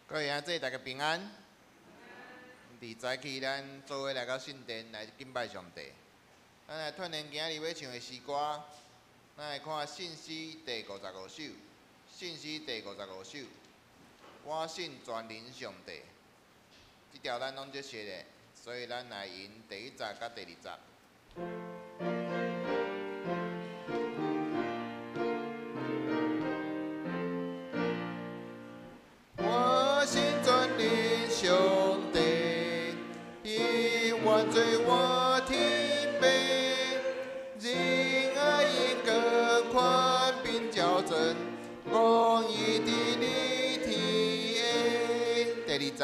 各位兄弟，大家平安。佇早起，咱做伙來到聖殿來敬拜上帝。咱來串聯今仔日欲唱的詩歌，咱來看信詩第五十五首。信詩第五十五首，我信全能上帝。這條咱攏足熟的，所以咱來吟第一節佮第二節。我信全能上帝，伊原做我天父，仁愛永亘寬並矯正，公義佇你天的。第二節，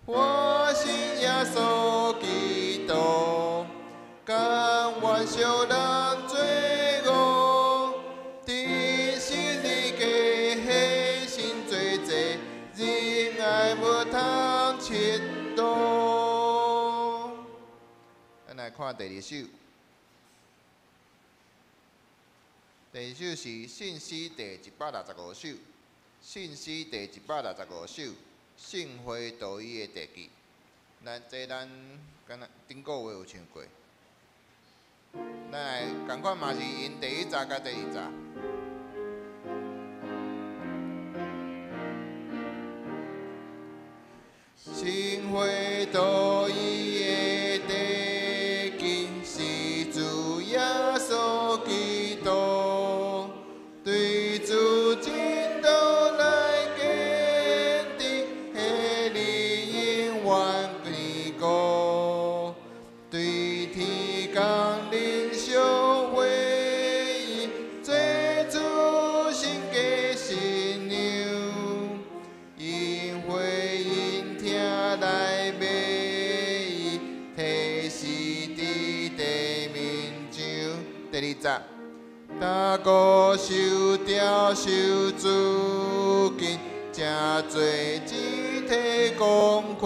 我信耶穌基督，甘願受人罪惡，釘十字架犧牲做祭，仁愛無通切斷。咱來看第二首，第二首是信詩第一百六十五首，信詩第一百六十五首，聖會道義的地基。咱這咱敢若頂個月有唱過。咱來仝款嘛是用第一節佮第二節。聖會道義的地基是主耶穌基督，對主真道來堅定，彼理永遠堅固。對天降臨小會議，做主新家新娘，因回應聽來買伊，提示佇地面上。第二節，大哥受雕受主金，正做肢體公看。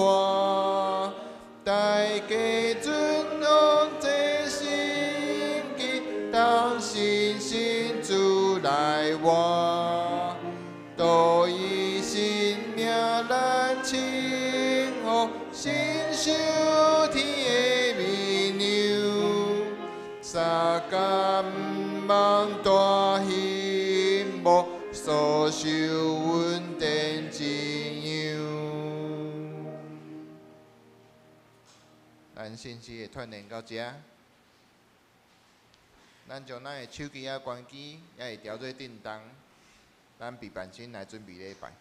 大家尊王這聖經，當信心主來活，道以生命來稱呼，信守天的美娘，三更毋茫大興幕，所受穩定之樣。咱信息的串聯到遮，咱將咱的手機仔關機，也會調做振動。咱備辦先來準備禮拜。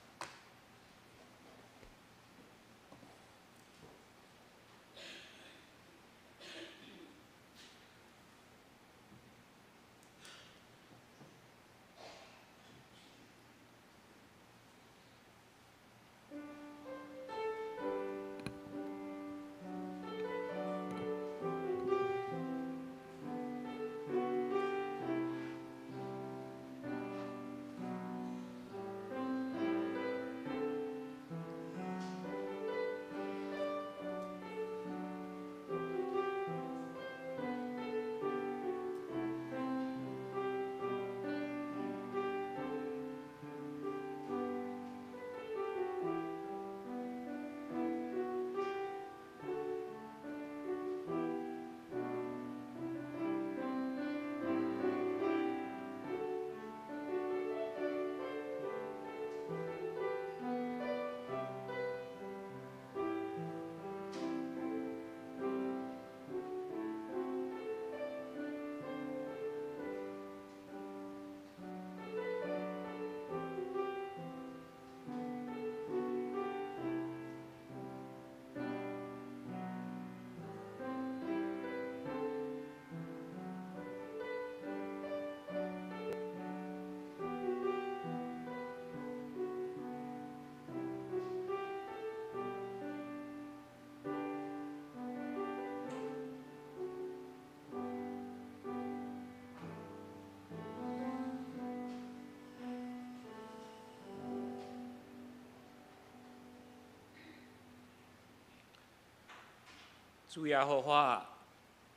主耶和華，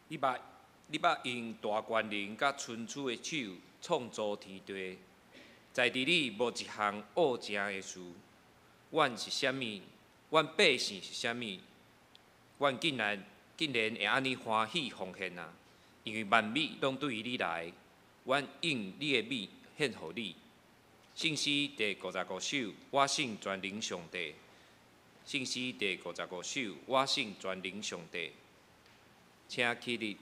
你捌你捌用大權能佮伸出的手創造天地，在佇你無一項惡正的事。阮是啥物？阮百姓是啥物？阮竟然會按呢歡喜奉獻啊！因為萬物攏對於你來，阮用你的物獻予你。聖詩第五十五首，我信全能上帝。聖詩第五十五首，我信全能上帝。請起立。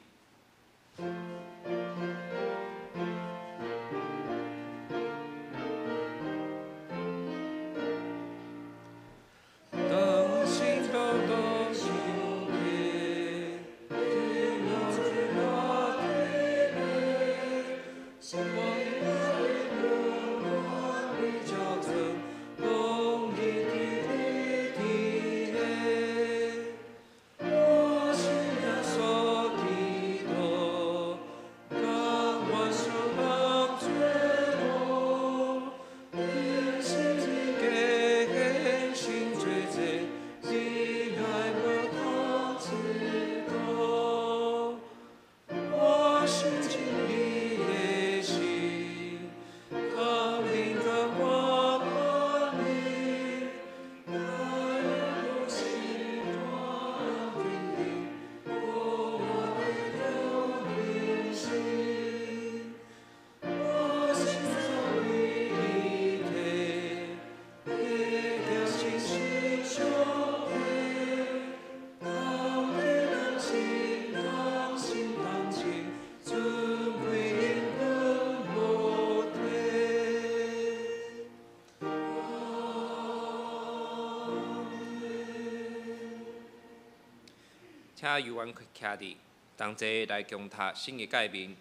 請由阮徛佇同齊來共讀新的誡命，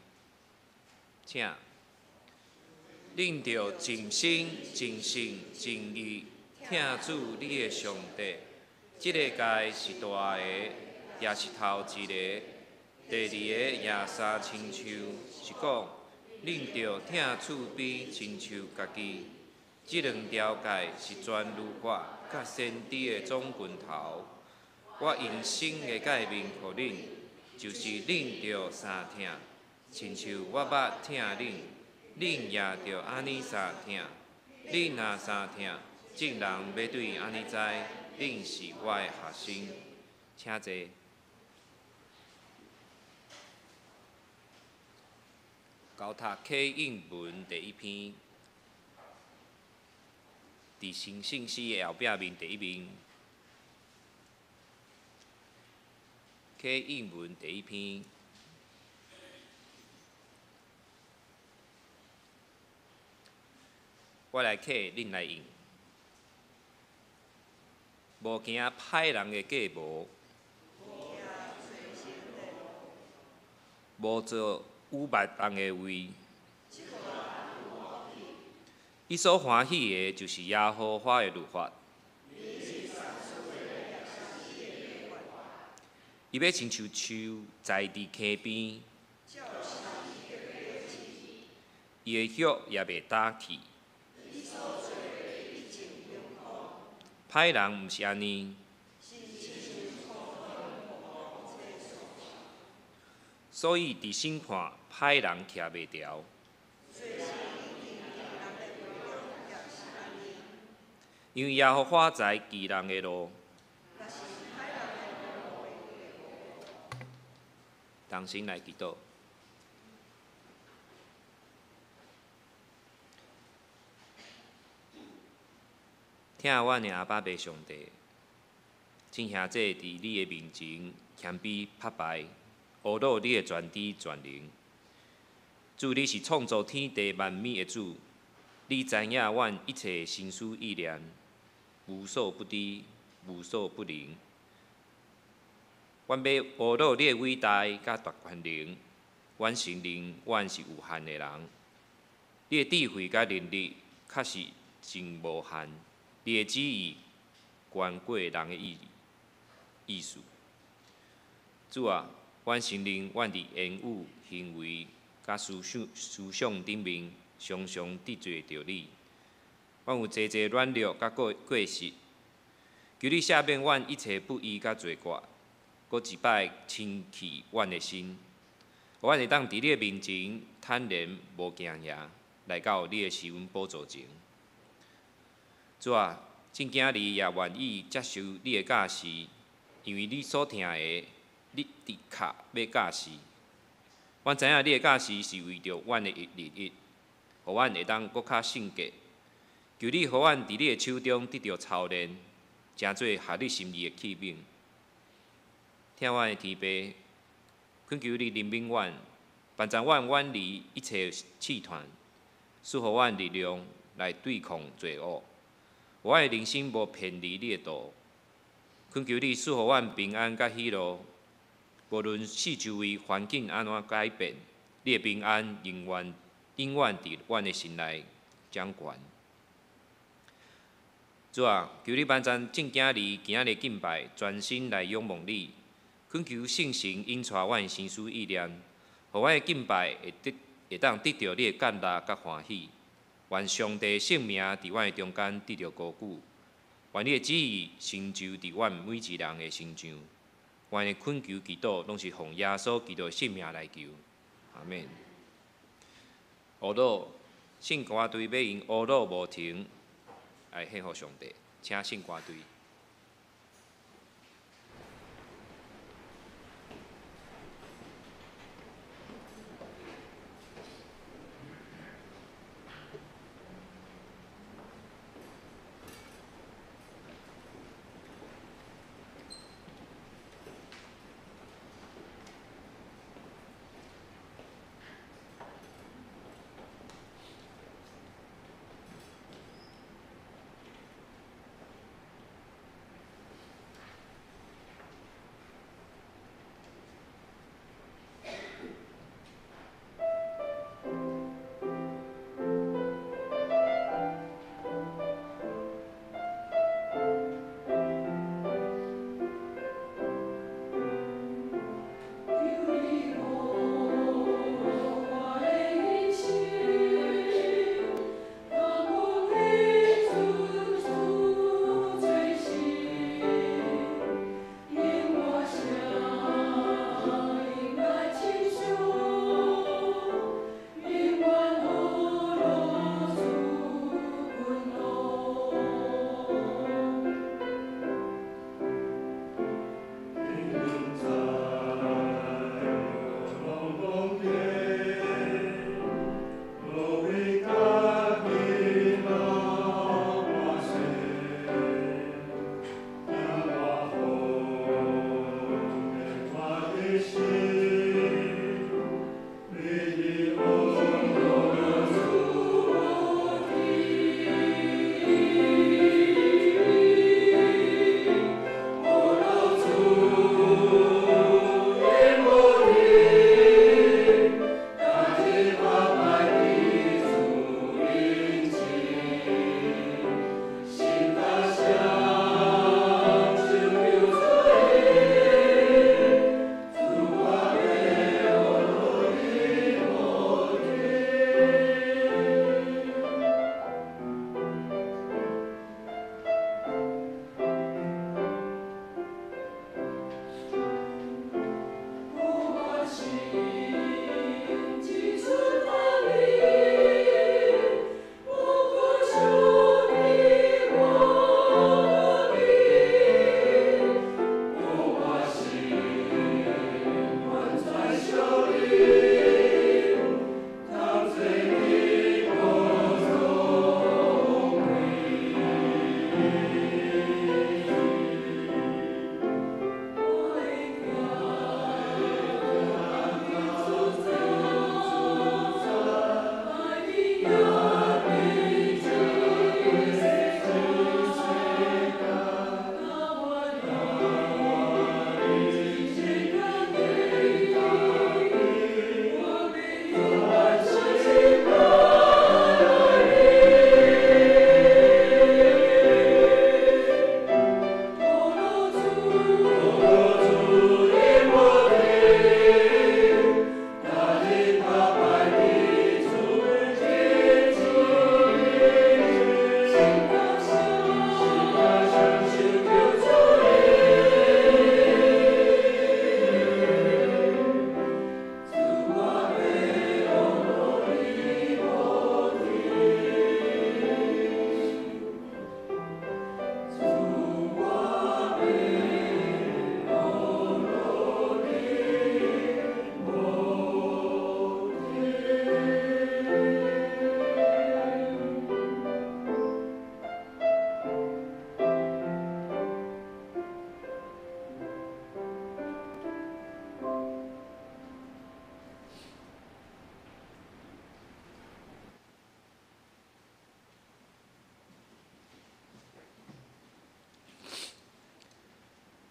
請。恁著盡心、盡性、盡意疼主你的上帝。這个誡是大个，也是頭一個。第二個也相親像，是講恁著疼厝邊親像家己。這兩條誡是全律法佮先知的總根頭。我用新的誡命予恁，就是恁著相疼，親像我捌疼恁，恁也著按呢相疼。恁若相疼，眾人欲對按呢知，恁是我的學生。請坐。交讀啟應文第一篇，佇新聖詩的後壁面第一面。啟應文第一篇，我來啟，恁來應。無驚歹人的計謀，無做忤逆人的話。伊所歡喜的，就是耶和華的律法。伊欲親像樹栽佇溪邊，伊的葉也袂焦去。歹人毋是按呢，所以佇審判歹人徛袂牢。因為耶和華知義人的路。同心來祈禱。疼阮的阿爸父上帝，請兄弟佇你的面前謙卑拍敗，阿魯你的全知全能。主，你是創造天地萬物的主，你知影阮一切心思意念，無所不知，無所不能。阮欲阿魯你的偉大佮大權能，阮承認阮是有限的人。你的智慧佮能力確實真無限，你的旨意懸過人的意思。主啊，阮承認阮佇言語、行為佮思想頂面，常常得罪著你。阮有濟濟軟弱佮過失，求你赦免阮一切不義佮罪過。閣一擺清去阮的心，予阮會當佇你的面前坦然無驚嚇，來到你的施恩寶座前。主啊，眾囝兒也願意接受你的教示，因為你所疼的，你的確欲教示。阮知影你的教示是為著阮的利益，予阮會當閣較聖潔。求你予阮佇你的手中得著操練，成做合你心意的器皿。疼阮的天父，懇求你憐憫阮，幫助阮遠離一切試探，賜予阮力量來對抗罪惡，予阮的人生無偏離你的道。懇求你賜予阮平安佮喜樂，無論四周圍環境按怎改變，你的平安永遠永遠佇阮的心內掌權。主啊，求你幫助眾囝兒今仔日敬拜，專心來仰望你。懇求聖神引帶阮的心思意念，予阮的敬拜會得會當得著你的悅納佮歡喜。願上帝聖名佇阮的中間得著高舉，願你的旨意成就佇阮每一人的身上。阮的懇求祈禱，攏是奉耶穌基督的聖名來求。阿們。烏魯聖歌隊欲用烏魯無停來獻予上帝，請聖歌隊。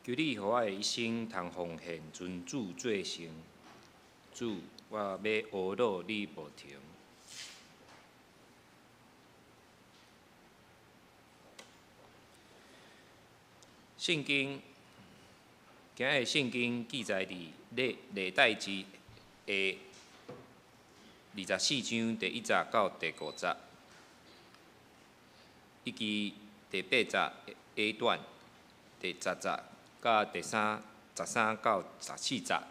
求你予我的一生通奉獻尊主做聖。主，我欲呵咾你無停。聖經，今日聖經記載佇歷歷代志的24章第1節到第5節，以及第8節下段第10節佮第三13到14節，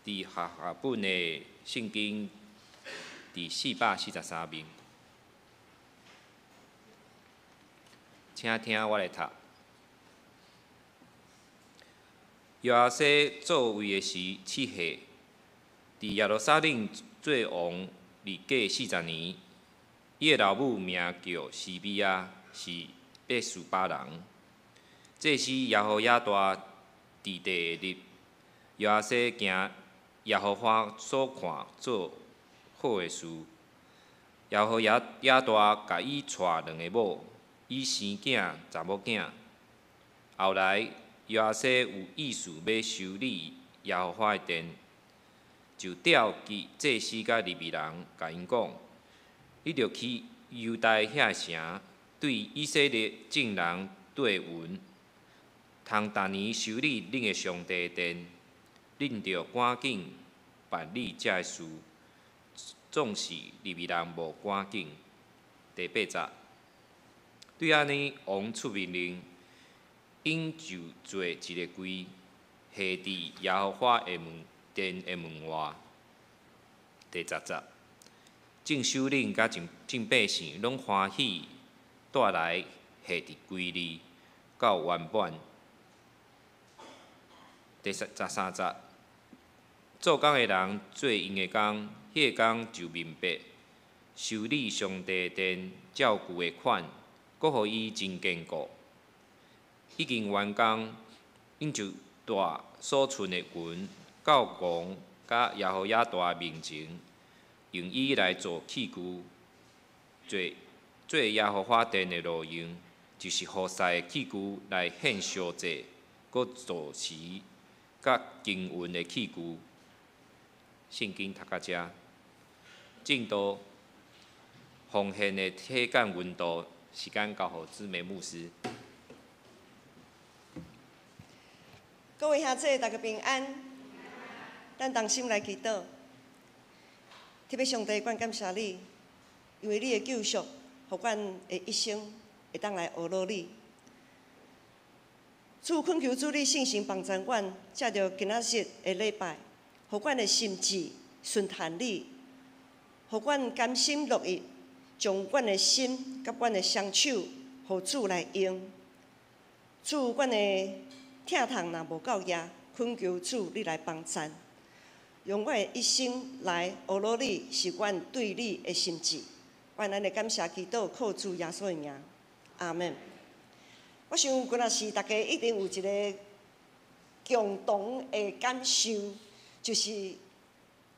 佇和合本的聖經佇443面，請聽我來讀。約阿施做位的時7歲，佇耶路撒冷做王二過40年。伊的老母名叫西比亞，是伯示巴人。祭司耶何耶大治地的日，約阿施行耶和華所看做好的事。耶何耶大共伊娶兩个某，伊生囝查某囝。後來約阿施有意思欲修理耶和華的殿，就召集祭司佮利未人，共𪜶講：你著去猶大遐城，對以色列眾人對云，通逐年修理恁的上帝的殿，恁著趕緊辦理這个事。總是利未人無趕緊。第8節，對按呢，王出命令，𪜶就做一个櫃，下佇耶和華的門殿的門外。第10節，眾首領佮眾百姓攏歡喜帶來下佇櫃裡，到圓滿。第13節，做工的人做𪜶的工，彼个工就明白修理上帝殿照舊的款，閣予伊真堅固。已經完工，𪜶就帶所存的銀到王佮耶何耶大面前，用伊來做器具，做做耶和華殿的路用，就是予賽的器具來獻燒祭，閣做時佮金銀的器具。聖經讀到遮，證道奉獻的體感溫度，時間交予姊妹牧師。各位兄弟，大家平安。咱同心來祈禱。特別上帝，阮感謝你，因為你的救贖，予阮的一生會當來呵咾你。主懇求主，你聖神幫助阮，藉著今仔日的禮拜，予阮的心志順從你，予阮甘心樂意，將阮的心佮阮的雙手，予主來用。主，阮的疼痛若無夠額，懇求主你來幫贊，用我的一生來呵咾你，是阮對你的心志。阮按呢感謝祈禱，靠主耶穌的名，阿們。我想，今仔是大家一定有一个共同的感受，就是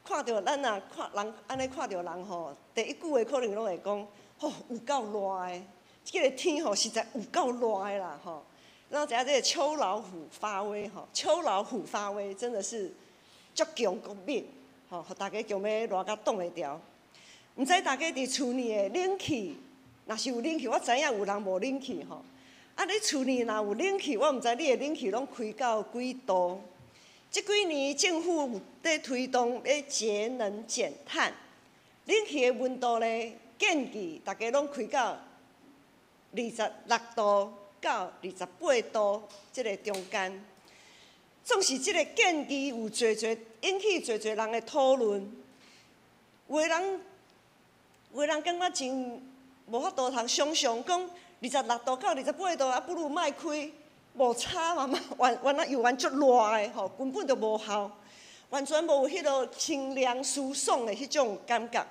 看著咱若看人按呢看著人吼，第一句話可能攏會講，吼，有夠熱的，這个天吼實在有夠熱的啦吼。咱知影這个秋老虎發威吼，秋老虎發威真的是足強國力吼，予大家強欲熱甲擋會牢。毋知大家佇厝裡的冷氣，若是有冷氣，我知影有人無冷氣吼。啊，你厝裡若有冷氣，我毋知你的冷氣攏開到幾度。這幾年政府有佇推動欲節能減碳，冷氣的溫度咧建議大家攏開到26度到28度這个中間。總是這个建議有濟濟引起濟濟人的討論，有的人感覺真無法度通想像，講26度到28度，啊不如莫開，無差嘛嘛，原原來猶原足熱的吼，根本就無效，完全無有彼个清涼舒爽的彼種感覺。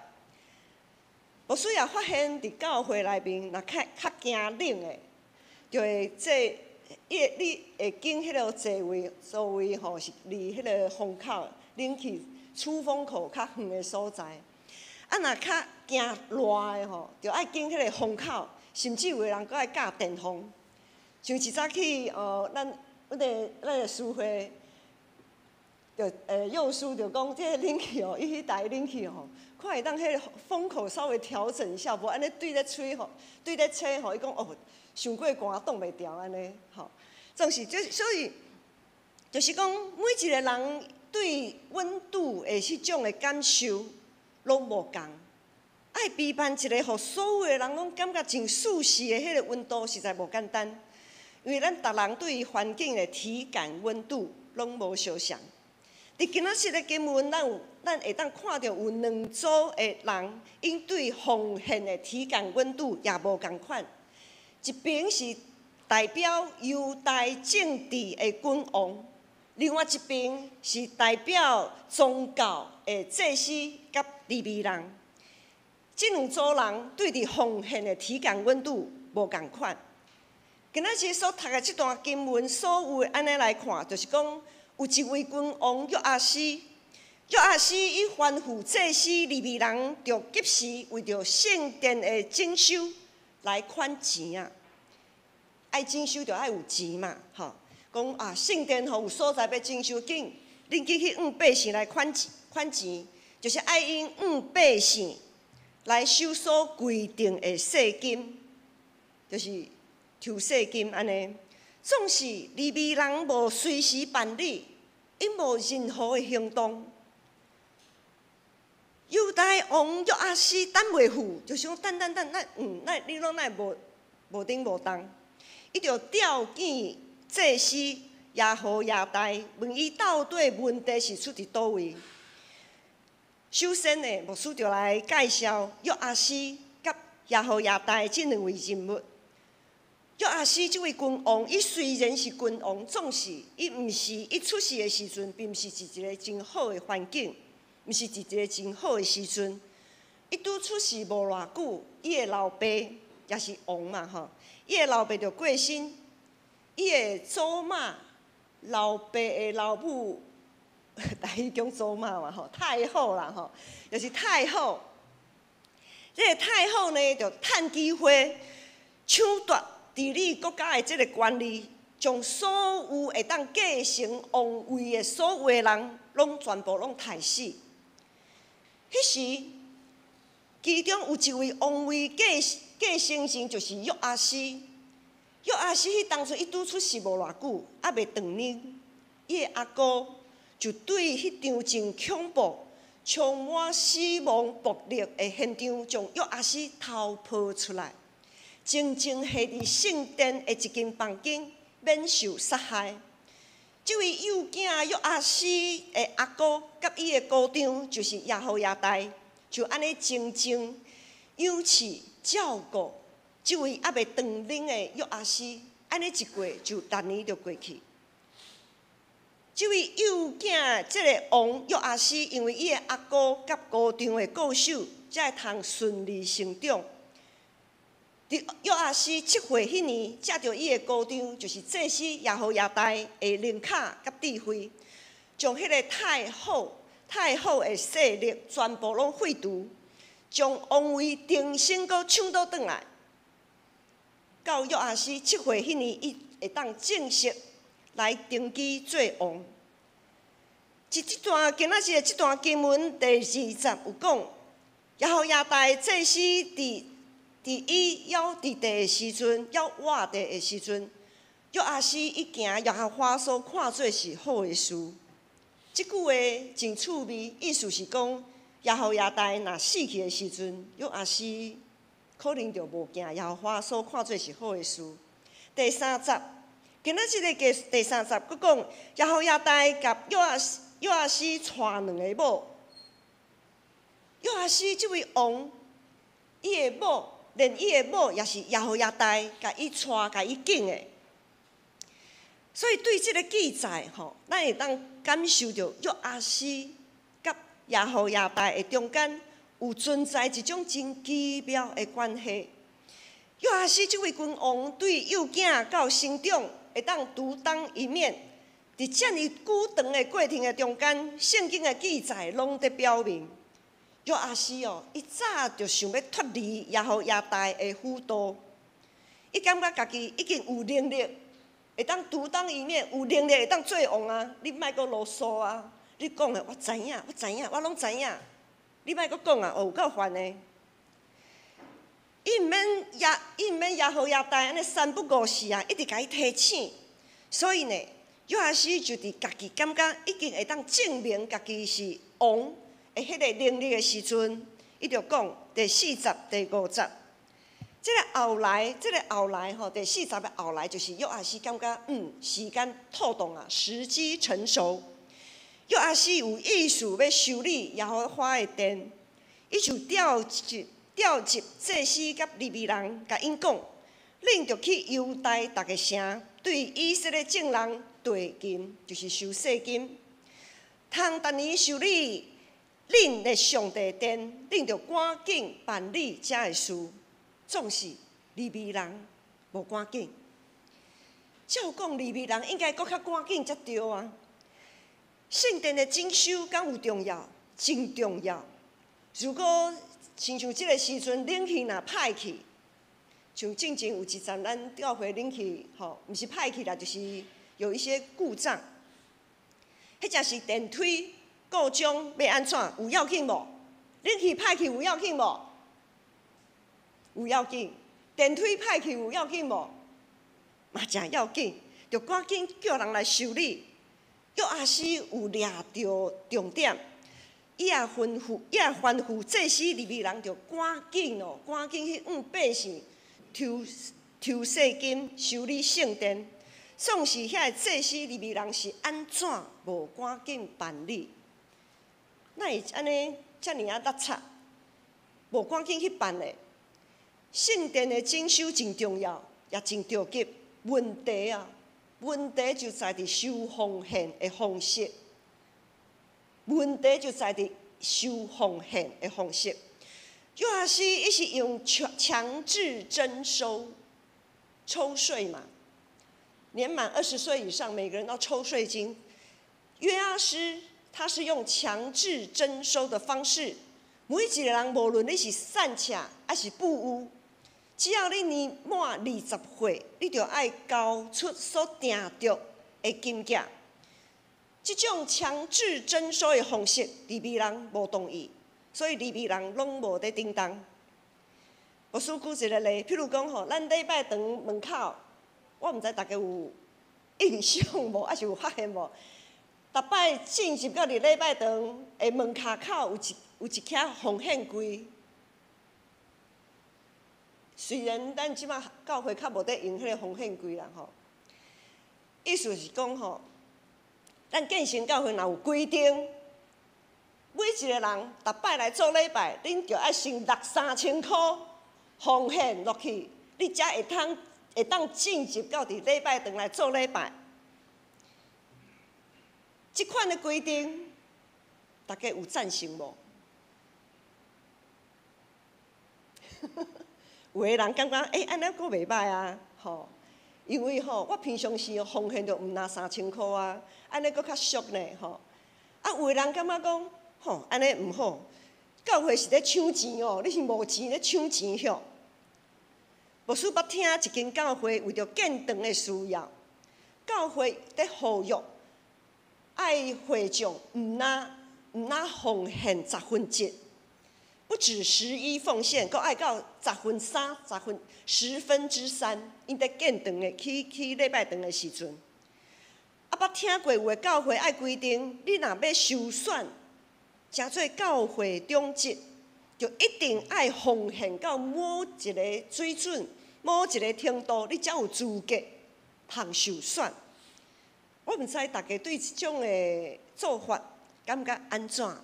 牧師也發現佇教會內面，若較較驚冷的，就會坐，伊會你會揀彼个座位，座位吼是離彼个風口、冷氣出風口較遠的所在。啊，若較驚熱的吼，就愛揀彼个風口，甚至有的人閣愛架電風。像一早起，咱阮的咱的師會，就幼師就講，這个冷氣哦，伊彼台冷氣吼，看會當彼个風口稍微調整一下，無按呢對咧吹吼，對咧吹吼，伊講哦，傷過寒擋袂牢按呢，吼，總是這所以就是講每一個人對溫度的彼種的感受攏無仝，愛批判一個予所有的人攏感覺真舒適的彼个溫度，實在無簡單。因為咱逐人對環境的體感溫度攏無相像。佇今仔日的經文，咱會當看著有兩組的人，𪜶對奉獻的體感溫度也無仝款。一邊是代表猶大政治的君王，另外一邊是代表宗教的祭司佮利未人。這兩組人對佇奉獻的體感溫度無仝款。今仔日所讀的這段經文，所有的按呢來看，就是講有一位君王約阿斯，約阿斯伊吩咐祭司利未人，著及時為著聖殿的整修來款錢啊！愛整修著愛有錢嘛，吼！講啊，聖殿吼有所在欲整修，緊恁緊去向百姓來款錢，款錢就是愛𪜶向百姓來收所規定的稅金，就是抽稅金按呢。總是利未人無隨時辦理，𪜶無任何的行動。猶大王約阿斯等袂赴，就是講等等等，咱你攏哪會無無頂無動？伊就召見祭司耶何耶大，問伊到底問題是出佇佗位。首先呢，牧師就來介紹約阿斯佮耶何耶大這兩位人物。約阿斯這位君王，伊雖然是君王，總是伊毋是伊出世的時陣，並毋是佇一個真好的環境，毋是佇一個真好的時陣。伊拄出世無偌久，伊的老爸也是王嘛吼，伊的老爸就過身，伊的祖媽、老爸的老母，台語講祖媽嘛吼，太后啦吼，就是太后。這个太后呢，就趁機會搶奪治理國家的這个權利，將所有會當繼承王位的所有的人，攏全部攏刣死。彼時，其中有一位王位繼承人，就是約阿斯。約阿斯彼當陣伊拄出世無偌久，猶未斷奶，伊的阿姑就對彼場真恐怖、充滿死亡暴力的現場，將約阿斯偷抱出來，靜靜下佇聖殿的一間房間，免受殺害。這位幼囝約阿斯的阿姑佮伊的姑丈，就是耶何耶大，就按呢靜靜養飼照顧這位猶未斷奶的約阿斯，按呢一過就6年就過去。這位幼囝這个王約阿斯，因為伊的阿姑佮姑丈的顧守，才會通順利成長。佇約阿斯7歲彼年，藉著伊的姑丈，就是祭司耶何耶大的靈巧佮智慧，將彼个太后的勢力全部攏廢除，將王位重新閣搶倒轉來。到約阿斯七歲彼年，伊會當正式來登基做王。佇這段今仔日的這段經文第二節有講，耶何耶大祭司佇伊猶佇地的時陣，猶活著的時陣，約阿斯伊行耶和華所看做是好的事。這句話真趣味，意思是講，耶何耶大若死去的時陣，約阿斯可能就無行耶和華所看做是好的事。第三節，今仔這个第三節，閣講耶何耶大共約阿斯娶兩个某。約阿斯這位王，伊的某，連伊的某也是耶何耶大共伊娶、共伊揀的。所以對這个記載，吼，咱會當感受著約阿斯佮耶何耶大的中間有存在一種真奇妙的關係。約阿斯這位君王對幼囝到成長會當獨當一面，佇遮爾久長的過程的中間，聖經的記載攏佇表明，約阿斯哦，伊早就想欲脫離耶何耶大的輔導，伊感覺家己已經有能力，會當獨當一面，有能力會當做王啊！你莫閣囉嗦啊！你講的我知影，我知影，我攏知影。你莫閣講啊！哦，有夠煩的。伊毋免耶何耶大按呢三不五時啊，一直共伊提醒。所以呢，約阿施就佇家己感覺已經會當證明家己是王的彼個能力的時陣，伊就講第四節、第五節。這個後來吼，第四節的後來就是約阿施感覺，時間妥當啊，時機成熟。約阿施有意思欲修理耶和華的殿，伊就調集祭司佮利未人，共𪜶講：恁著去猶大逐个城，對以色列眾人綴金，就是收稅金。通逐年修理恁的上帝殿，恁著趕緊辦理遮的事。總是利未人無趕緊。照講利未人應該閣較趕緊才對啊。聖殿的整修敢有重要？真重要。如果親像這个時陣冷氣若歹去，像進前有一陣咱教會冷氣吼，毋是歹去啦，就是有一些故障，彼只是電梯故障欲按怎？有要緊無？冷氣歹去有要緊無？有要緊。電梯歹去有要緊無？嘛誠要緊，著趕緊叫人來修理。約阿施有掠著重點，伊也吩咐祭司利未人，著趕緊哦，趕緊去向百姓抽抽稅金，修理聖殿。總是遐个祭司利未人是按怎無趕緊辦理？哪會按呢遮爾仔落差？無趕緊去辦咧？聖殿的整修真重要，也真著急。問題啊，問題就在佇收奉獻的方式。問題就在佇收奉獻的方式。約阿施伊是用強制徵收、抽稅嘛。年滿20歲以上，每個人都抽稅金。約阿施他是用強制徵收的方式，每一個人無論你是散赤抑是富有，只要你年滿20歲，你就愛交出所定著的金額。這種強制徵收的方式，利未人無同意，所以利未人攏無佇頂當。牧師舉一個例，譬如講吼，咱禮拜堂門口，我毋知大家有印象無，抑是有發現無？逐擺進入到佇禮拜堂的門跤口，有一徛奉獻櫃。雖然咱這馬教會較無佇用彼个奉獻櫃啦吼，意思是講吼，咱建成教會若有規定，每一個人逐擺來做禮拜，恁就愛先納3000箍奉獻落去，你才會當進入到佇禮拜堂來做禮拜。這款的規定，大家有贊成無？有的人感覺，欸，按呢閣袂䆀啊，吼！因為吼，我平常時奉獻就毋若3000箍啊，按呢閣較俗呢，吼。啊，有的人感覺講，吼，按呢毋好，教會是咧搶錢哦，你是無錢咧搶錢吼。牧師捌聽一間教會為著建堂的需要，教會佇呼籲愛會眾毋若奉獻十分之一。不止十一奉獻，閣愛到十分三、十分十分之三，𪜶佇建堂的起禮拜堂的時陣，啊，捌聽過有的教會愛規定，你若欲受選，成做教會長執，就一定愛奉獻到某一个水準、某一个程度，你才有資格通受選。我毋知大家對這種的做法感覺按怎？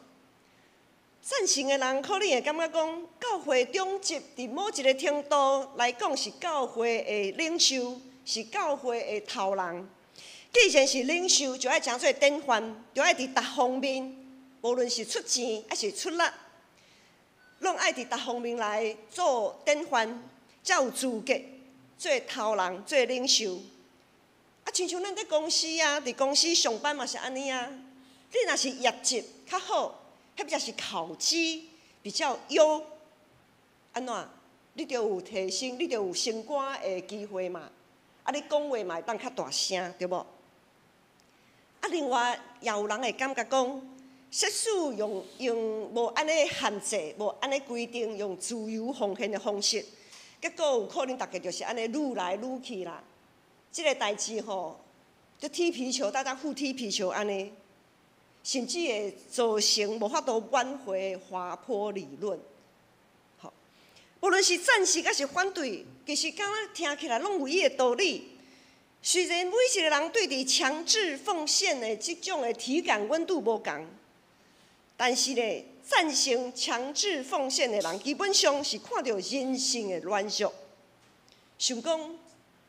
贊成的人可能會感覺講，教會長執佇某一个程度來講是教會的領袖，是教會的頭人。既然是領袖，就愛成做典範，就愛佇逐方面，無論是出錢抑是出力，攏愛佇逐方面來做典範，才有資格做頭人、做領袖。啊，親像咱佇公司啊，佇公司上班嘛是按呢啊。你若是業績較好，或者是考績比較優，按怎？你就有提升，你就有升官的機會嘛。啊，你講話嘛會當較大聲，對無？啊，另外也有人會感覺講，設使用無按呢限制，無按呢規定，用自由奉獻的方式，結果有可能逐家就是按呢愈來愈去啦。這个代誌吼，就踢皮球，大家互踢皮球按呢，甚至會造成無法度挽回的滑坡理論。吼，無論是贊成抑是反對，其實敢若聽起來攏有伊的道理。雖然每一个人對佇強制奉獻的這種的體感溫度無仝，但是咧，贊成強制奉獻的人，基本上是看著人性的軟弱，想講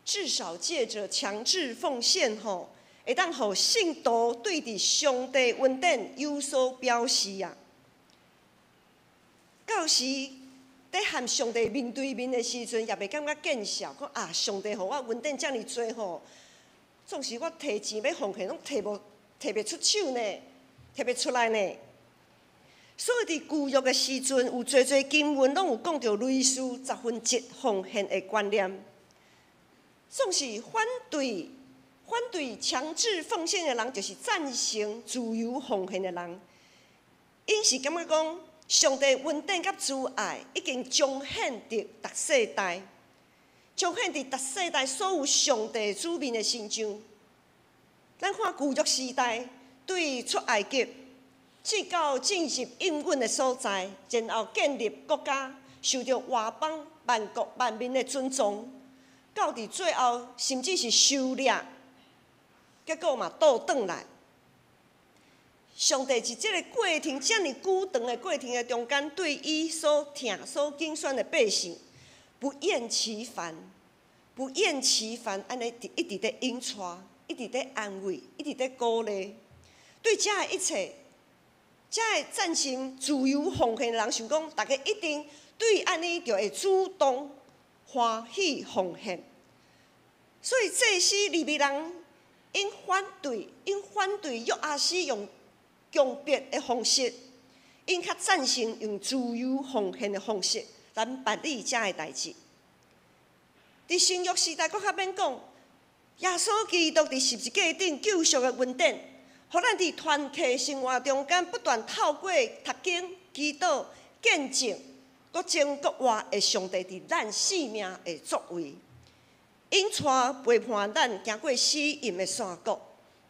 至少藉著強制奉獻吼，會當予信徒對佇上帝恩典有所表示啊。到時佇和上帝面對面的時陣，也袂感覺見笑，講啊，上帝予我恩典遮爾濟吼，總是我提錢欲奉獻，攏提袂出手呢，提袂出來呢。所以佇舊約的時陣，有濟濟經文攏有講著類似十分之一奉獻的觀念。總是反對強制奉獻的人，就是贊成自由奉獻的人。𪜶是感覺講，上帝恩典佮慈愛已經彰顯佇逐世代，彰顯佇逐世代所有上帝子民的身上。咱看舊約時代，對出埃及至到進入應允的所在，然後建立國家，受著外邦萬國萬民的尊重，到佇最後甚至是狩獵，結果嘛倒轉來。上帝佇這个過程遮爾久長的過程的中間，對伊所疼、所揀選的百姓，不厭其煩，不厭其煩，按呢一直佇引帶，一直佇安慰，一直佇鼓勵。對遮的一切，遮的贊成自由奉獻的人想講，逐家一定對按呢就會主動歡喜奉獻。所以祭司利未人𪜶反對約阿施用強迫的方式，𪜶較贊成用自由奉獻的方式來辦理遮的代誌。佇新約時代，閣較免講，耶穌基督佇十字架頂救贖的恩典，予咱佇團契生活中間不斷透過讀經、祈禱、見證，閣真閣活的上帝佇咱生命的作為，引帶陪伴咱行過死蔭的山谷，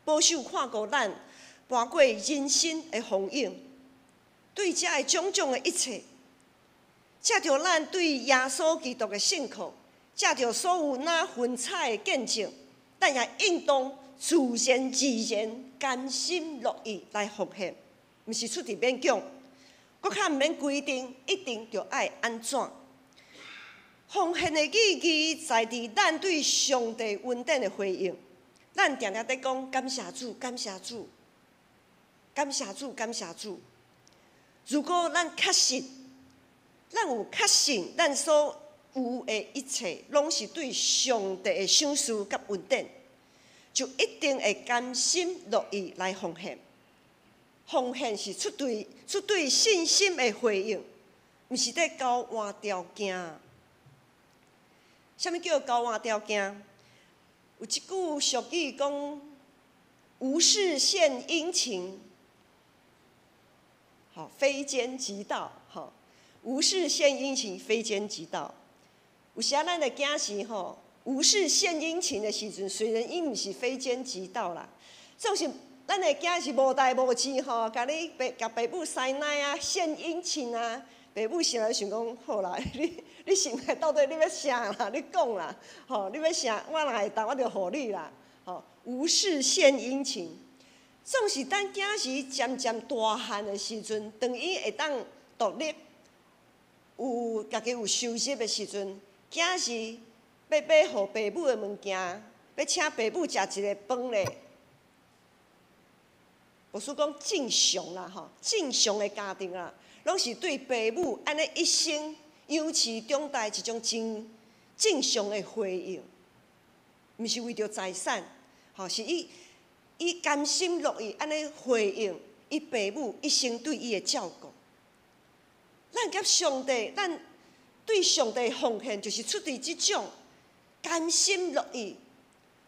保守看顧咱跋過人生的風湧。對遮的種種的一切，藉著咱對耶穌基督的信靠，藉著所有那雲彩的見證，咱也應當自然而然、甘心樂意來奉獻，毋是出佇勉強，閣較毋免規定一定著愛按怎。奉獻的意義在佇咱對上帝恩典的回應。咱定定佇講感謝主，感謝主，感謝主，感謝主。如果咱確信，咱有確信，咱所有的一切攏是對上帝的賞賜佮恩典，就一定會甘心樂意來奉獻。奉獻是出對信心的回應，毋是佇交換條件。啥物叫交換條件？有一句俗語講：無事獻殷勤，吼，非奸即盜。吼，無事獻殷勤，非奸即盜。有時咱的囝兒吼，無事獻殷勤的時陣，雖然伊毋是非奸即盜啦，總是咱的囝是無代無誌吼，共你爸共爸母師奶啊，獻殷勤啊，爸母心內想講好啦，你心內到底你欲啥啦？你講啦，吼，你欲啥？我若會當，我就予你啦，吼。無事獻殷勤，總是等囝兒漸漸大漢的時陣，當伊會當獨立，有家己有收入的時陣，囝兒欲買予爸母的物件，欲請爸母食一个飯咧。無輸講正常啦，吼，正常的家庭啊，攏是對爸母按呢一生養飼長大一種真正常的回應，毋是為著財產，吼，是伊甘心樂意按呢回應伊爸母一生對伊的照顧。咱佮上帝，咱對上帝奉獻，就是出佇這種甘心樂意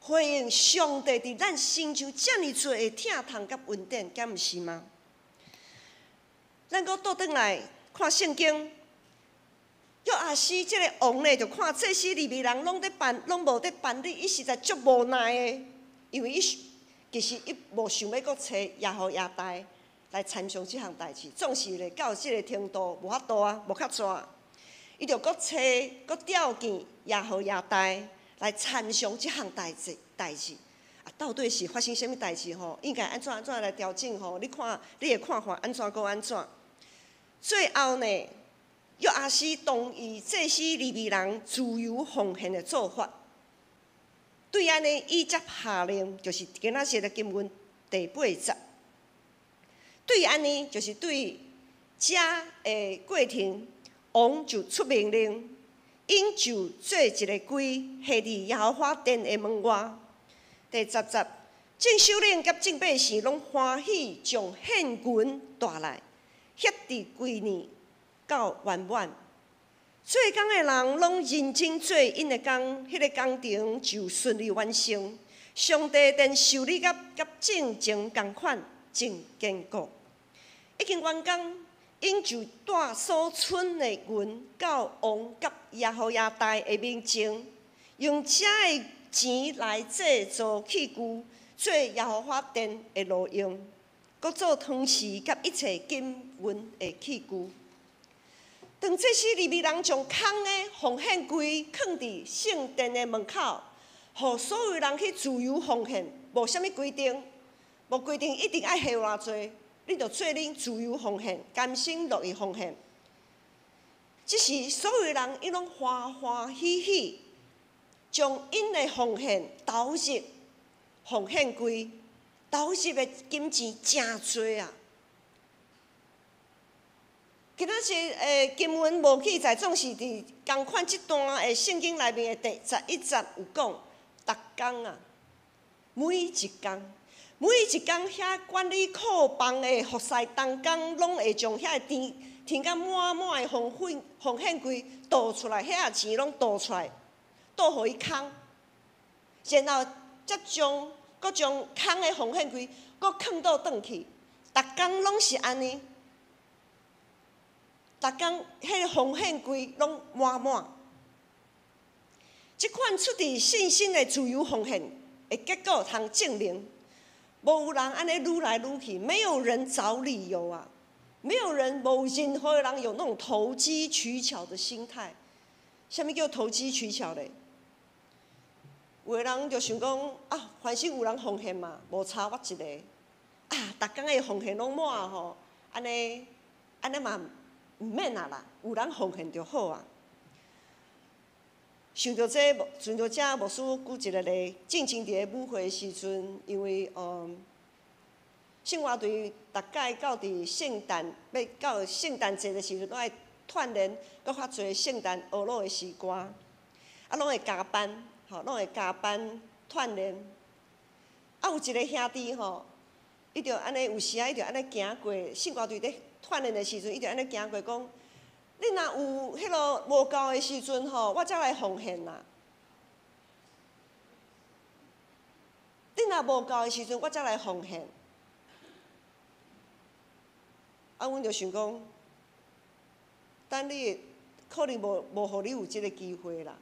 回應上帝佇咱身上遮爾濟的疼痛佮恩典，敢毋是嗎？咱閣倒轉來看聖經，約阿施這个王呢，就看祭司利未人攏佇辦，攏無佇辦理，伊實在足無奈的，因為伊其實伊無想欲閣揣耶何耶大來參詳這項代誌，總是咧到這个程度無法度啊，無較濟，伊就閣揣閣召見耶何耶大來參詳這項代誌代誌。啊，到底是發生啥物代誌吼？應該按怎按怎來調整吼？你看，你的看法按怎閣按怎？最後呢，約阿施同意祭司利未人自由奉獻的做法。對按呢，伊才下令，就是今仔日的經文第八節。對按呢，就是對這的過程，王就出命令，𪜶就做一个櫃，下佇耶和華殿的門外。第十節，眾首領佮眾百姓攏歡喜將獻銀帶來，獻佇櫃內到圓滿。做工的人攏認真做𪜶的工，彼个工程就順利完成。上帝殿修理佮佮進前仝款，真堅固。已經完工，𪜶就帶所存的銀到王佮耶何耶大的面前，用這的錢來製造器具，做耶和華殿的路用，閣做湯匙佮一切金銀的器具。當祭司利未人將空的奉獻櫃囥佇聖殿的門口，予所有人去自由奉獻，無啥物規定，無規定一定愛獻偌濟，你就做恁自由奉獻，甘心樂意奉獻。這時所有人𪜶攏歡歡喜喜，將𪜶的奉獻投入奉獻櫃，投入的金錢誠濟啊！今仔日經文無記載，總是佇仝款這段的聖經內面的第11節有講，逐工啊，每一工，每一工遐管理庫房的服侍同工，攏會將遐填填甲滿滿的奉獻奉獻櫃倒出來，遐錢攏倒出來，倒予伊空，然後才將閣將空的奉獻櫃閣囥倒轉去，逐工攏是按呢。逐工彼个奉獻櫃攏滿滿，這款出自信心的自由奉獻的結果，通證明，無有人按呢擼來擼去，沒有人找理由啊，沒有人，無任何人有那種投機取巧的心態。啥物叫投機取巧咧？有的人就想講啊，反正有人奉獻嘛，無差我一个。啊，逐工的奉獻攏滿吼，按呢，按呢嘛。毋免啊啦，有人奉獻就好啊。想著這，想著這，牧師舉一个例，進前佇咧舞會的時陣，因為聖歌隊逐擺到佇聖誕，欲到聖誕節的時陣，攏愛鍛鍊，閣較濟聖誕呵咾的詩歌，啊，攏會加班，吼，攏會加班鍛鍊。啊，有一个兄弟吼，伊就按呢，有時仔伊就按呢行過聖歌隊咧鍛鍊的時陣，伊就按呢行過講：恁若有彼个無夠的時陣吼，我才來奉獻啦。恁若無夠的時陣，我才來奉獻。啊，阮就想講，等你可能無無予你有這个機會啦。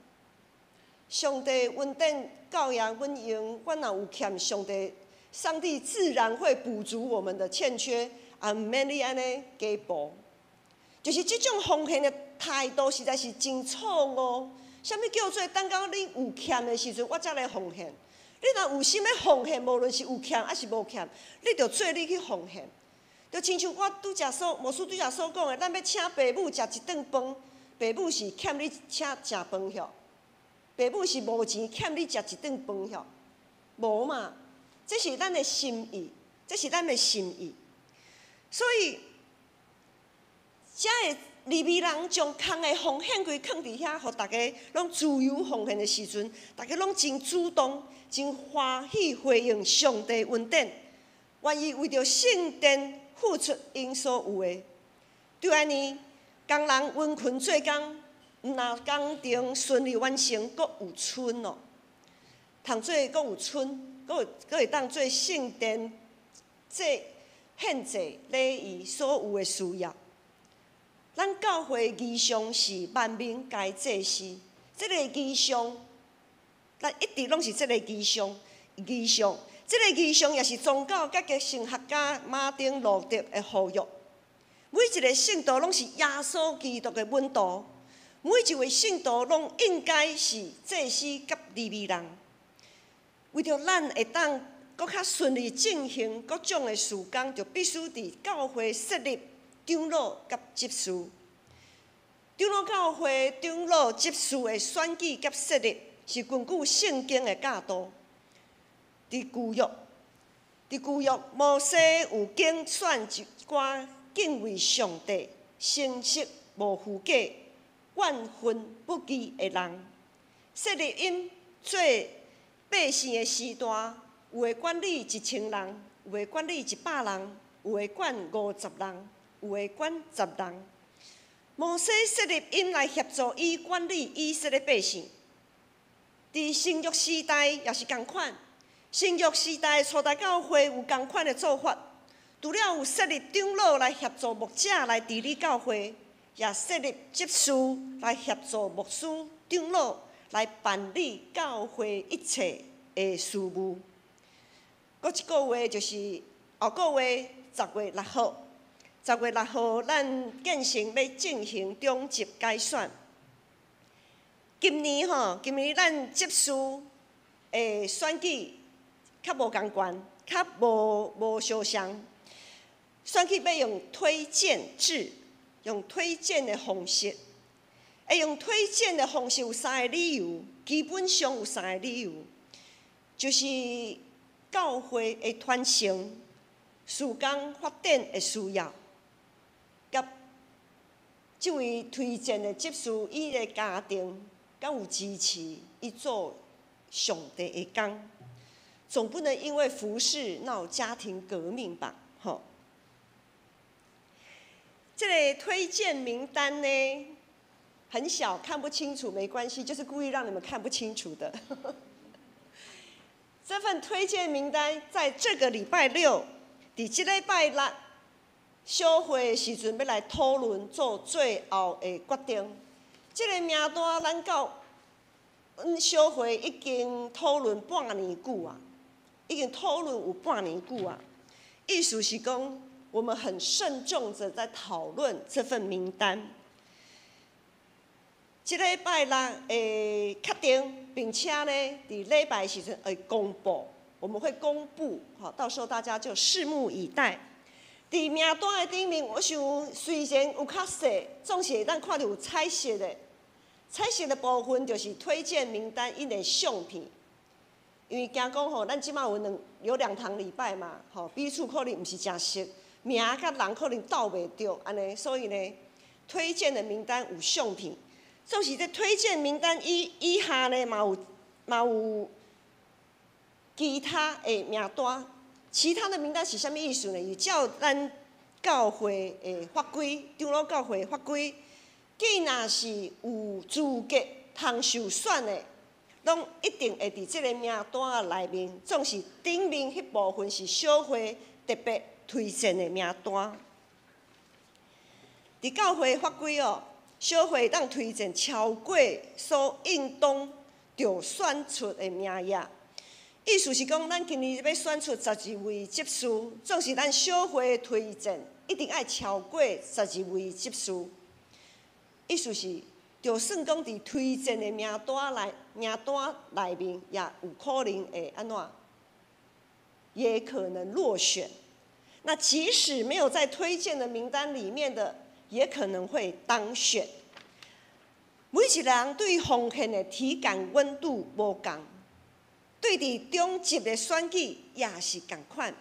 上帝恩典夠予阮用，阮若有欠上帝，上帝自然會補足我們的欠缺，也毋免你按呢加補。就是這種奉獻的態度，實在是真錯誤。啥物叫做等到你有欠的時陣，我才來奉獻？你若有心欲奉獻，無論是有欠抑是無欠，你就做你去奉獻。就親像我拄才所牧師拄才所講的，咱欲請爸母食一頓飯，爸母是欠你請食飯許？爸母是無錢欠你食一頓飯許？無嘛？這是咱的心意，這是咱的心意。所以，遮的利未人將空的奉獻櫃囥佇遐，予大家攏自由奉獻的時陣，大家攏真主動、真歡喜回應上帝恩典，願意為著聖殿付出𪜶所有的。就按呢，工人殷勤做工，毋但工程順利完成，閣有剩哦。通做閣有春，閣有閣會當做聖殿祭獻祭禮儀所有的需要。咱教會異象是萬民皆祭司，這個異象，咱一直攏是這個異象，異象，這個異象也是宗教改革神學家馬丁路德的呼籲。每一個聖徒攏是耶穌基督的門徒，每一位聖徒攏應該是祭司佮利未人。為著咱會當閣較順利進行各種的事工，就必須佇教會設立長老佮執事。長老教會長老執事的選舉佮設立，是根據聖經的教導。佇舊約，佇舊約，摩西有揀選一寡敬畏上帝、誠實無虛假、怨恨不義的人，設立𪜶做百姓的時代，有的管理1000人，有的管理100人，有的管50人，有的管10人。摩西設立𪜶來協助伊管理以色列百姓。佇新約時代也是仝款，新約時代初代教會有仝款的做法，除了有設立長老來協助牧者來治理教會，也設立執事來協助牧師、長老來辦理教會一切的事務。閣一個月就是後個月10月6號，10月6號咱建成欲進行長執改選。今年吼，今年咱執事的選舉較無仝款，較無無相像。選舉欲用推薦制，用推薦的方式。會用推薦的方式有三個理由，基本上有三個理由，就是教會的傳承、事工發展的需要，佮這位推薦的執事伊的家庭敢有支持伊做上帝的工，總不能因為服侍鬧家庭革命吧？吼！這個推薦名單呢，很小，看不清楚，沒關係，就是故意讓你們看不清楚的。這份推薦名單在這個禮拜六，佇這禮拜六小會的時陣，欲來討論做最後的決定。這個名單，咱到阮小會已經討論半年久啊，已經討論有半年久啊。意思是講，我們很慎重的在討論這份名單。這禮拜六會確定，並且呢，佇禮拜時陣會公布，我們會公布，好，到時候大家就拭目以待。佇名單的頂面，我想雖然有較細，總是會當看著有彩色的。彩色的部分就是推薦名單，𪜶的相片。因為驚講吼，咱這馬有兩有兩堂禮拜嘛，吼，彼此可能毋是誠熟，名佮人可能鬥袂著，按呢，所以呢，推薦的名單有相片。總是這推薦名單以以下呢，嘛有嘛有其他的名單。其他的名單是啥物意思呢？是照咱教會的法規，長老教會法規，既若是有資格通受選的，攏一定會佇這個名單內面。總是頂面彼部分是小會特別推薦的名單。佇教會法規哦，小會當推薦超過所應當著選出的名額。意思是講，咱今年欲選出12位執事，總是咱小會推薦，一定愛超過十二位執事。意思是，就算講佇推薦的名單內名單內面，也有可能會按怎，也可能落選。那即使沒有在推薦的名單裡面的，也可能會當選。每一個人對奉獻的體感溫度無仝，對佇長執的選舉也是仝款。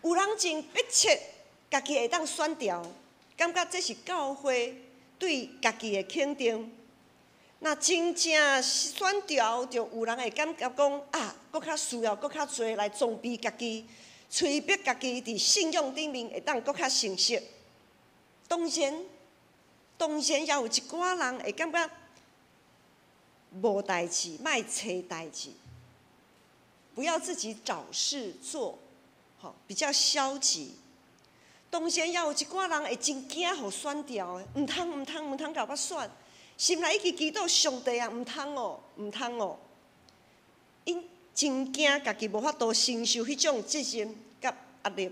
有人真迫切，家己會當選著，感覺這是教會對家己的肯定。若真正選著，就有人會感覺講啊，閣較需要閣較濟來裝備家己，催逼家己佇信仰頂面會當閣較成熟。當然，當然也有一寡人會感覺無代誌，莫揣代誌。不要自己找事做，吼，比較消極。當然也有一寡人會真驚予選掉的，毋通毋通毋通共我選，心內一直祈禱上帝啊，毋通哦，毋通哦。𪜶真驚家己無法度承受彼種責任佮壓力。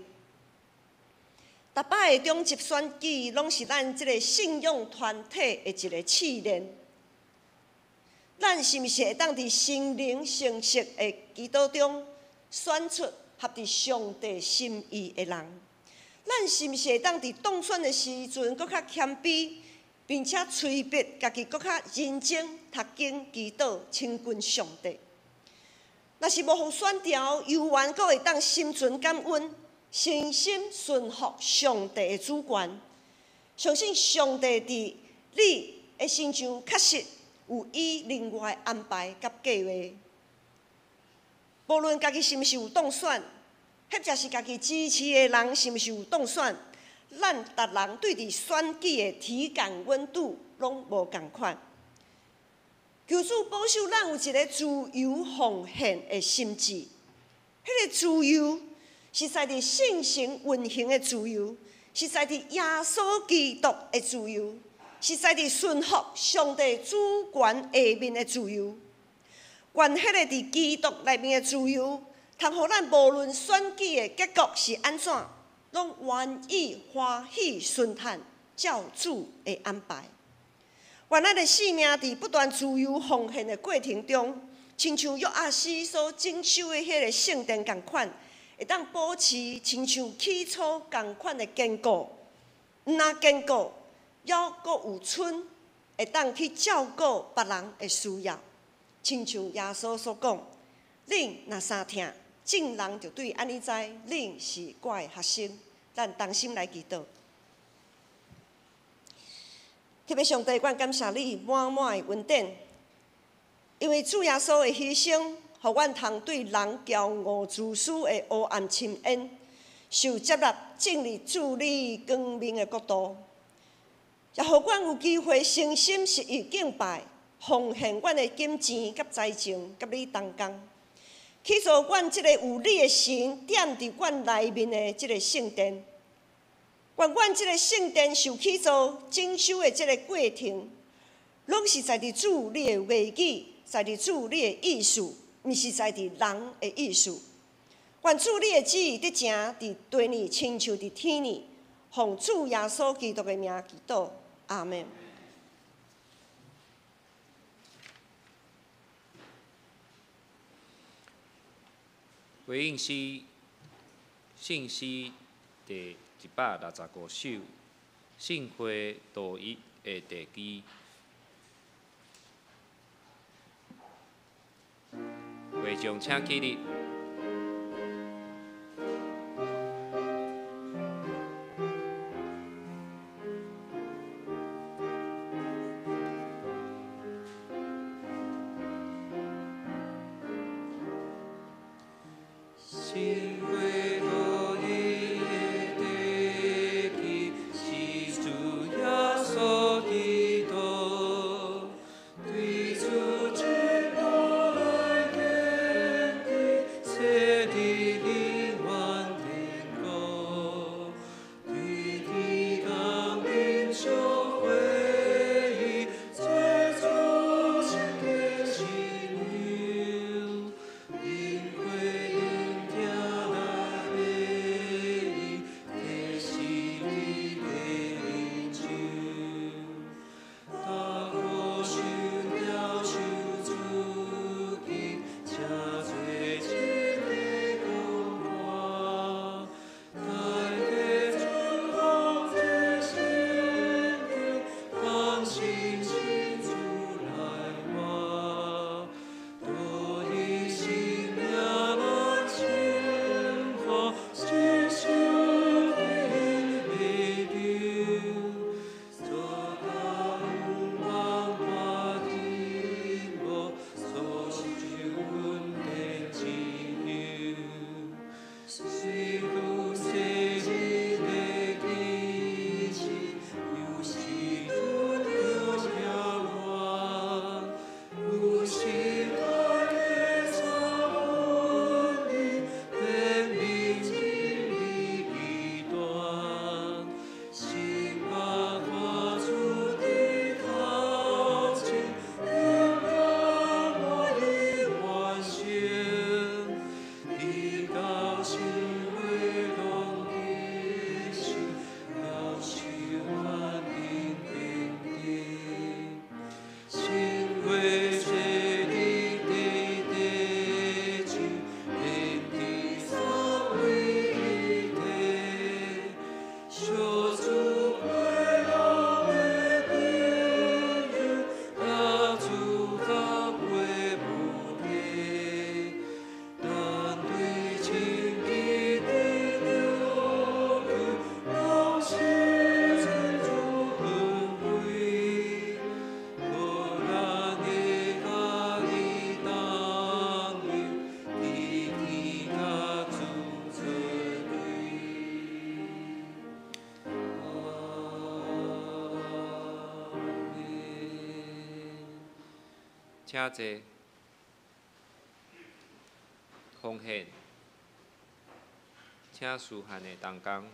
逐擺的長執選舉，攏是咱這个信仰團體的一个試煉。咱是毋是會當佇心靈誠實的祈禱中，選出合佇上帝心意的人？咱是毋是會當佇當選的時陣，閣較謙卑，並且催逼家己閣較認真讀經祈禱，親近上帝？若是無予選著，猶原閣會當心存感恩，誠心順服上帝的主權，相信上帝佇你的身上確實有伊另外的安排佮計畫。無論家己是毋是有當選，或者是家己支持的人是毋是有當選，咱逐人對佇選舉的體感溫度攏無仝款。求主保守咱有一个自由奉獻的心志，彼个自由是在佇聖神運行的自由，是在佇耶穌基督的自由，是在佇順服上帝主權下面的自由。願彼个佇基督內面的自由，通予咱無論選舉的結果是按怎，攏願意歡喜順趁照主的安排。願咱的生命佇不斷自由奉獻的過程中，親像約阿施所整修的彼個聖殿仝款，會當保持親像起初仝款的堅固。毋但堅固，猶閣有春，會當去照顧別人的需要。親像耶穌所講：恁若衫疼，眾人就對按呢知，恁是我的學生。咱同心來祈禱。特別上帝，阮感謝你滿滿的恩典，因為主耶穌的犧牲，予阮通對人驕傲自私的黑暗深淵，受接納進入主你光明的國度，也予阮有機會誠心實意敬拜，奉獻阮的金錢佮財政，佮你同工，起造阮這个有你的神踮佇阮內面的這个聖殿。願阮這个聖殿受起造整修的這个過程，攏是在佇主你的話語，在佇主你的意思，毋是在佇人的意思。願主你的旨意得成佇地呢，親像佇天呢。奉主耶穌基督的名祈禱，阿們。回應詩，聖詩第165首，聖會道一的地基。會眾請起立。請坐。奉獻，請書漢的同工。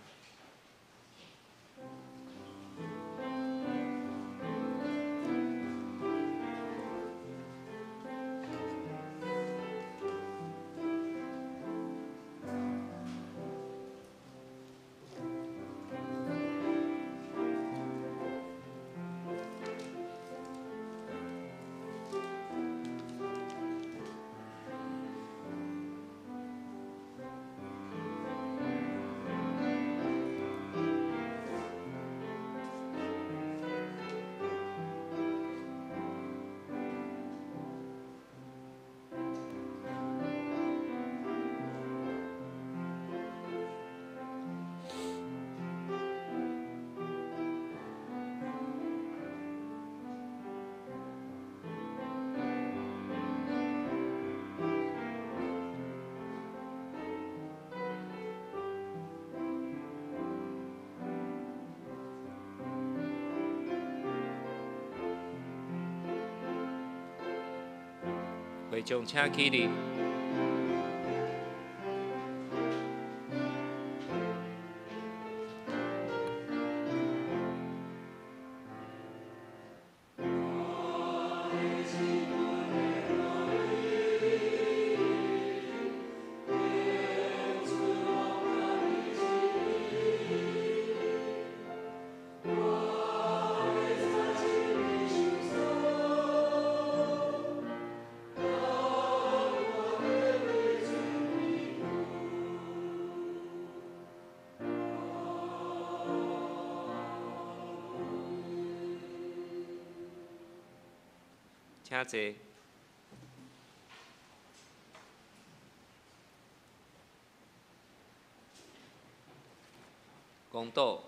會眾請起立。請坐。公道，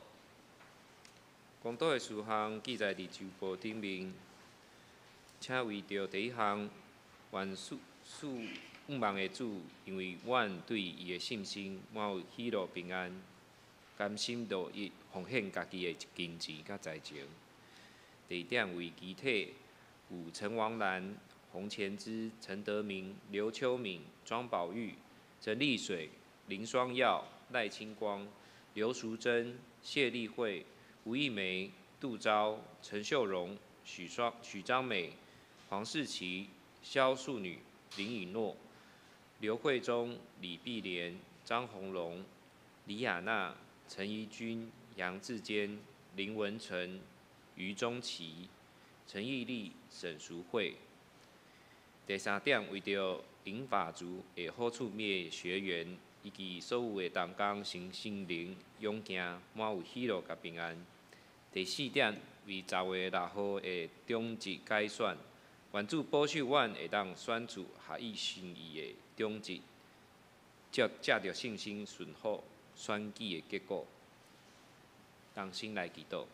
公道的事項記載佇周報頂面，請為著第一項，願賜願望的主，因為阮對伊的信心滿有喜樂平安，甘心樂意奉獻家己的金錢佮才情。第二點為肢體。有陳王蘭、洪前之、陳德明、劉秋敏、莊寶玉、陳麗水、林雙耀、賴清光、劉淑珍、謝麗慧、吳義梅、杜昭、陳秀榮、許雙、許張美、黃世琪、蕭素女、林以諾、劉惠忠、李碧蓮、張宏龍、李亞娜、陳怡君、楊志堅、林文成、余宗琪、陳義麗、沈淑惠。第三點，為著銀髮族的好處滅學員以及所有的同工身心靈勇健，滿有喜樂佮平安。第四點，為10月6號的長職改選，願主保守阮會當選出合意心意的長職，藉藉著信心順服選舉的結果。同心來祈禱。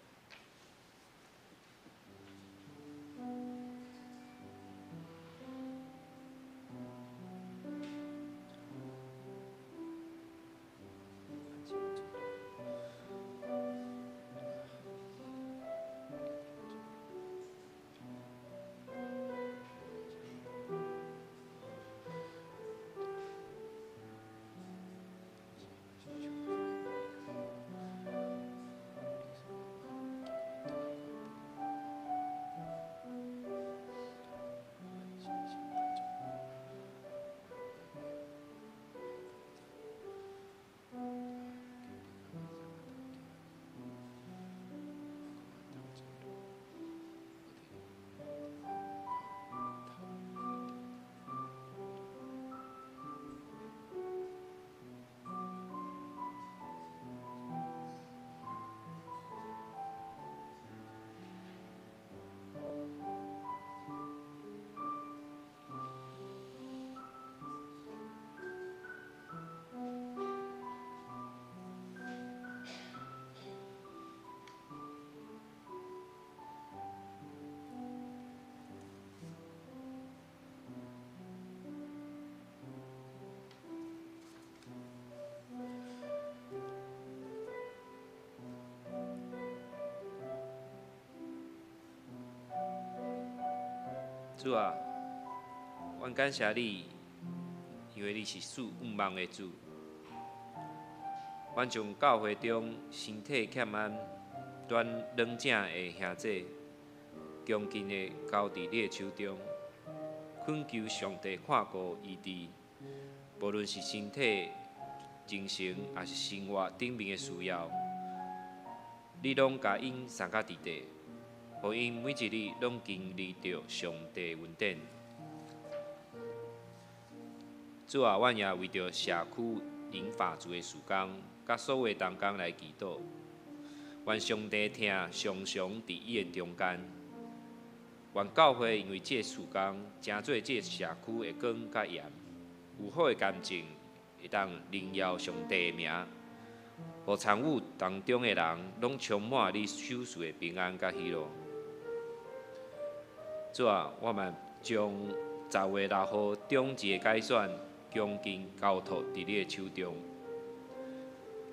主啊，阮感謝你，因為你是賜向望的主。阮將教會中身體欠安、軟軟正的兄姊，恭敬的交佇你的手中，懇求上帝看顧醫治，無論是身體、精神，抑是生活頂面的需要，你攏共𪜶送甲佇地，予𪜶每一日攏經歷著上帝恩典。主啊，阮也為著社區銀髮族的事工，佮所有同工來祈禱，願上帝疼常常佇伊的中間。願教會因為這個事工，成做這個社區的光佮鹽，有好的見證，會當榮耀上帝的名，予參與當中的人攏充滿你所賜的平安佮喜樂。主啊，我嘛將10月6號長子的改選，恭敬交託佇你的手中。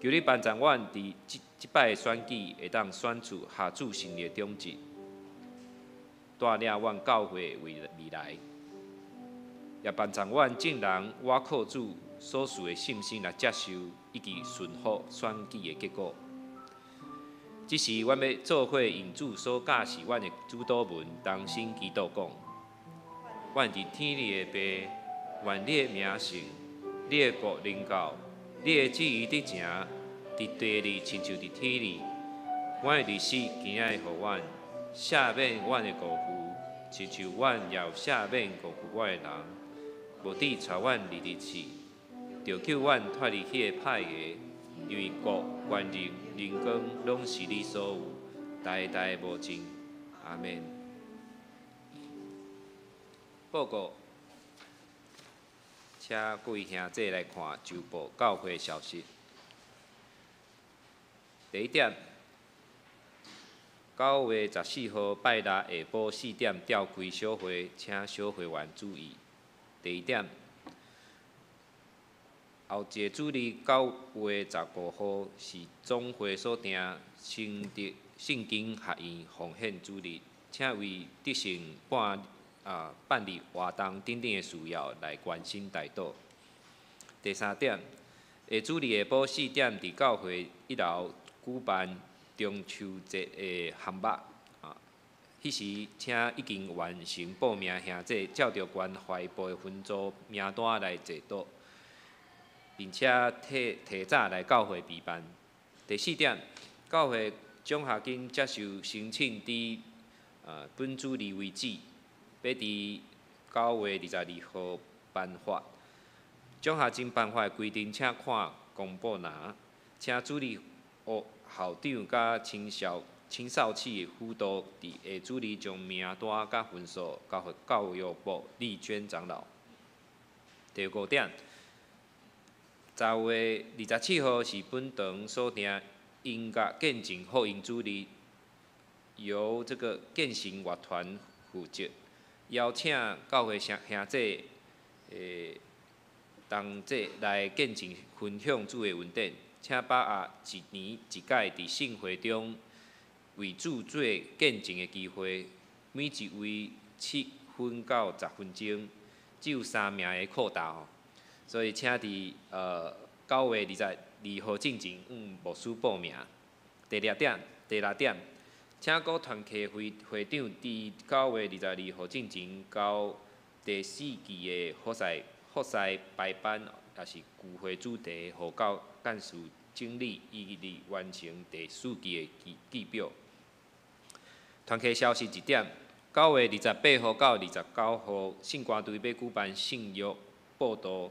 求你幫助阮佇這這擺的選舉，會當選出合主心意的長執，帶領阮教會的未未來，也幫助阮眾人倚靠主所賜的信心來接受以及順服選舉的結果。這時，阮欲做伙用主所教示阮的主禱文，同聲祈禱講：阮佇天裡的父，願你的名聖，你的國臨到，你的旨意得成，佇地裡親像佇天裡。阮的日食今仔日予阮，赦免阮的過犯，親像阮也有赦免過犯阮的人，無得帶阮入去試，著救阮脫離彼個歹的，因為國、權力、榮光，攏是你所有，代代無盡。阿們。報告，請各位兄姊來看週報教會消息。第一點，9月14號拜六下晡4點召開小會，請小會員注意。第二點，後一個主日9月15號是總會所訂聖德聖經學院奉獻主日，請為得勝辦啊辦理活動等等的需要來關心代禱。第三點，下主日下晡四點佇教會一樓舉辦中秋節的烘肉啊，彼時請已經完成報名兄姊，照著關懷部的分組名單來坐桌，並且提提早來教會備辦。第四點，教會獎學金接受申請，佇本主日為止，欲佇9月22號頒發。獎學金頒發的規定，請看公布欄。請主日學校長佮青少青少期的輔導，佇下主日將名單佮分數交予教育部麗娟長老。第五點，10月27號是本堂所訂音樂見證福音主日，由這個建成樂團負責，邀請教會兄兄姊同齊來見證分享主的恩典，請把握一年一擺佇聖會中為主做見證的機會。每一位7分到10分鐘，只有三名的擴大吼，所以請佇9月22號進前向牧師報名。第六點，第六點，請各團契會會長佇9月22號進前交第四季的服事服事排班，抑是聚會主題，予教幹事整理，以利完成第四季的記記表。團契消息一點，9月28號到29號，聖歌隊欲舉辦聖樂報道，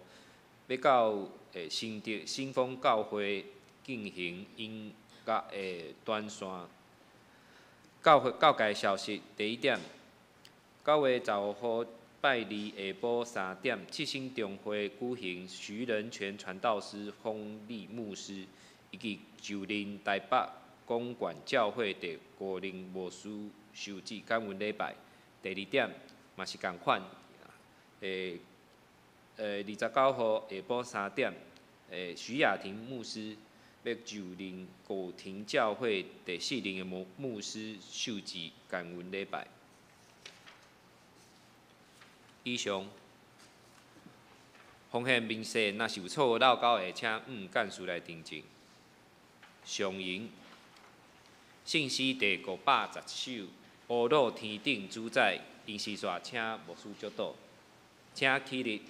欲到新竹新豐教會進行音樂的短線。教會教界消息第一點，9月15號拜二下晡3點，七星中會舉行徐仁全傳道師封立牧師，以及就任台北公館教會第五任牧師受洗感恩禮拜。第二點嘛是仝款，29號下晡三點，徐雅婷牧師欲就任古亭教會第四任的牧牧師受洗感恩禮拜。以上。奉献明细，若是有错误漏勾的，请干事来订正。上吟圣诗第510首，乌鲁天顶主宰，音诗煞请牧师祝祷，请起立。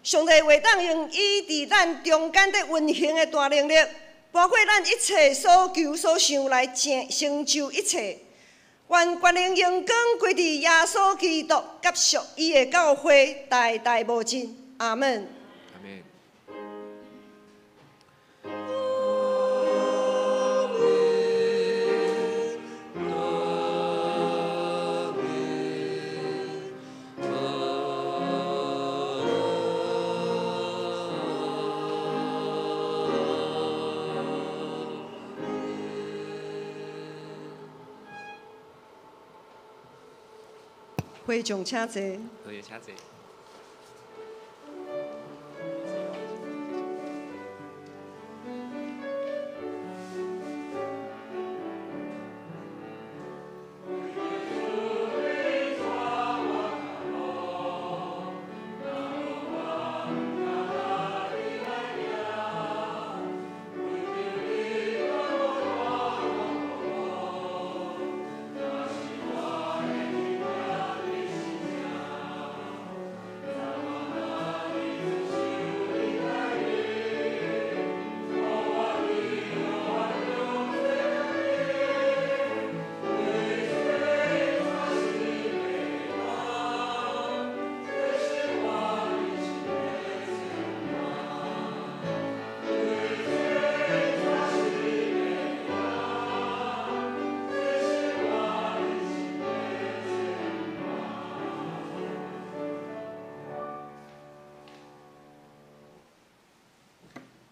上帝话当用伊伫咱中间伫运行的大能力，包括咱一切所求所想来成就一切。愿权能荣光归伫耶稣基督佮属伊的教会，代代无尽。阿门。阿门。会众请坐。会众请坐。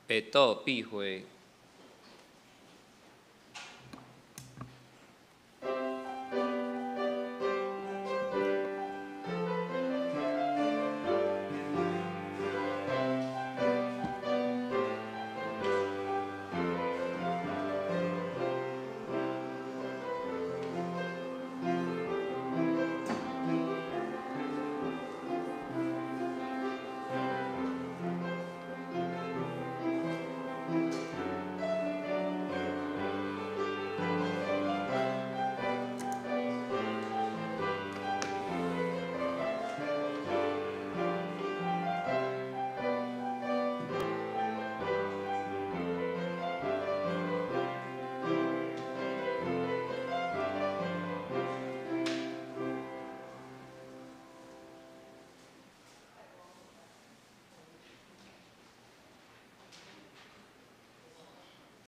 白道必会，